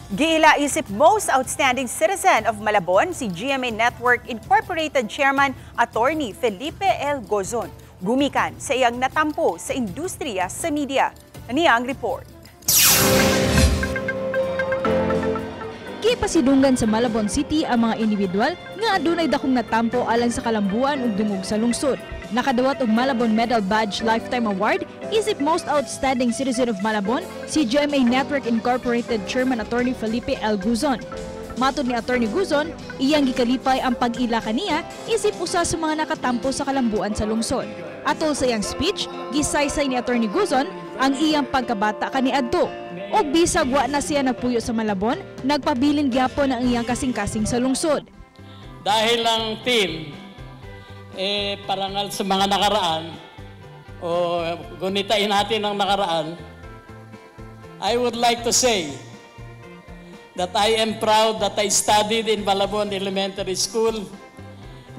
Giila isip Most Outstanding Citizen of Malabon si GMA Network Incorporated Chairman Attorney Felipe L. Gozon. Gumikan sa iyang natampo sa industriya sa media. Aniya ang report. Gipasidunggan sa Malabon City ang mga individual nga adunay dakong natampo alang sa kalambuan ug dungog sa lungsod. Nakadawat og Malabon Medal Badge Lifetime Award isip Most Outstanding Citizen of Malabon si GMA Network Incorporated Chairman Attorney Felipe L. Guzon. Matod ni Attorney Guzon, iyang gikalipay ang pag-ila kaniya isip usa sa mga nakatampo sa kalambuan sa lungsod. Atol sa iyang speech, gisaysay ni Attorney Guzon ang iyang pagkabata kaniadto. Og bisag wa na siya nagpuyo sa Malabon, nagpabilin gyapon ang iyang kasing-kasing sa lungsod. Dahil ang team, eh, parangal sa mga nakaraan, o gunitain natin ang nakaraan, I would like to say that I am proud that I studied in Malabon Elementary School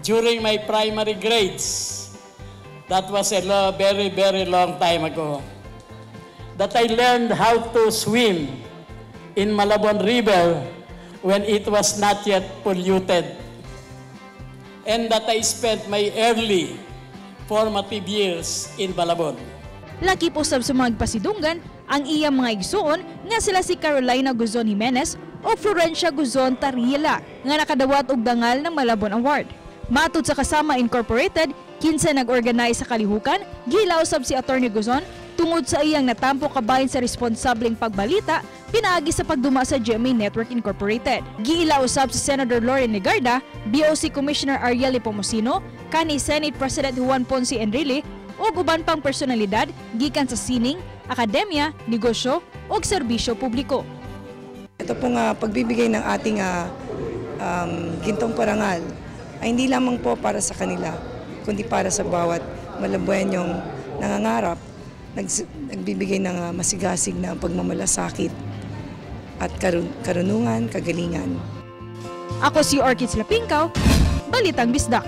during my primary grades. That was a very, very long time ago. That I learned how to swim in Malabon River when it was not yet polluted. And that I spent my early formative years in Malabon. Lakip usab sa mga pasidunggan ang iyang mga igsuon nga sila si Carolina Guzon Jimenez o Florencia Guzon Tariela nga nakadawat og dangal ng Malabon Award. Matod sa Kasama Incorporated, kinsa nag-organize sa kalihukan, giila usab si Attorney Guzon tungod sa iyang natampo kabahin sa responsableng pagbalita pinaagi sa pagduma sa GMA Network Incorporated. Giila usab si Senator Loren Legarda, BOC Commissioner Ariel Nepomuceno, kani Senate President Juan Ponce Enrile ug uban pang personalidad gikan sa sining, akademya, negosyo ug serbisyo publiko. Ito pong pagbibigay ng ating gintong parangal ay hindi lamang po para sa kanila, kundi para sa bawat Malabuenyong nangangarap, nagbibigay ng masigasig na pagmamalasakit at karunungan, kagalingan. Ako si Orchids Lapingkaw, Balitang Bisdak.